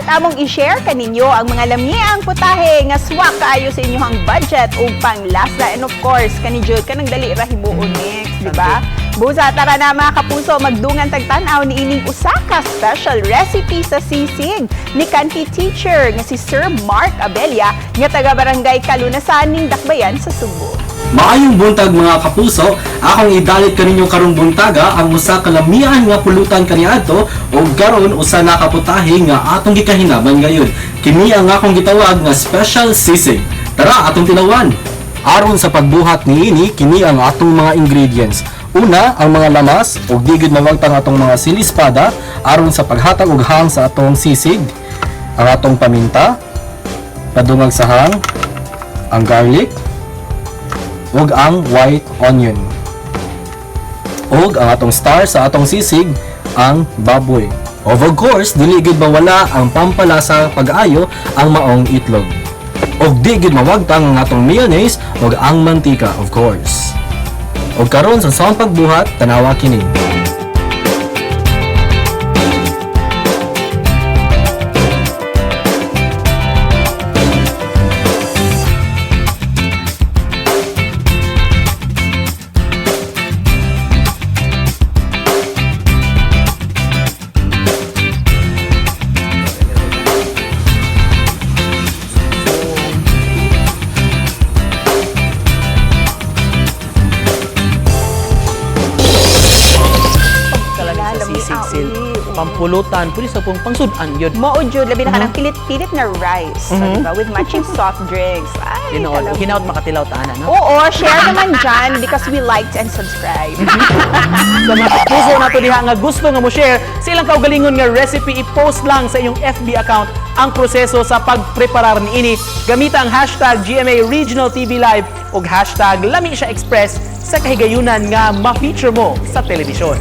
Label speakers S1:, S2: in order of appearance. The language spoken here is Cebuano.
S1: At among i-share kaninyo ang mga lamiang putahe nga swak kaayo sa inyong budget ug panglasa, and of course kani jud kanang dali ra himuon next, di ba? Busa, tara na, mga kapuso, magdungan tagtan-aw ni ining usa ka special recipe sa sisig ni kanhi teacher nga si Sir Mark Abella nga taga Barangay Kalunasan ning Dakbayan sa Sugbo.
S2: Maayong buntag, mga kapuso, akong idalit kaninyo karong buntaga ang usa ka lamian nga pulutan kaniadto ug karon usa na ka putahe nga atong gikahinaman ngayon. Kini ang akong gitawag nga special sisig. Tara, atong tilawan. Aron sa pagbuhat niini, kini ang atong mga ingredients. Una, ang mga lamas ug di gid mawagtang atong mga sili espada aron sa paghatag og hang sa atong sisig. Ang atong paminta, padungag sa hang, ang garlic, ug ang white onion. Ug ang atong star sa atong sisig, ang baboy. Of course, dili gid mawala ang pampalasa pag-ayo, ang maong itlog. Ug di gid mawagtang ang atong mayonnaise ug ang mantika, of course. Ug karon sa saong pagbuhat, tanawa kini.
S3: Kalami sa
S1: Lami,
S3: sisig sil.
S1: ah, uli.
S3: Pampulutan, pwede sa pong pangsud-an yun.
S1: Mao jud, labi na kanang pilit-pilit na rice, di ba? With matching soft drinks. Ay,
S3: Tinuod.
S1: alam mo.
S3: Hinaut makatilaw ta ana, no?
S1: Oo, share naman dyan because we liked and subscribe.
S3: Sa mga kapuso nato diha nga gusto nga mo share sa ilang kaugalingon nga recipe, i-post lang sa inyong FB account ang proseso sa pagpreparar niini. Gamita ang #GMARegionalTVLive ug #LamiSiyaExpress sa kahigayunan nga ma-feature mo sa telebisyon.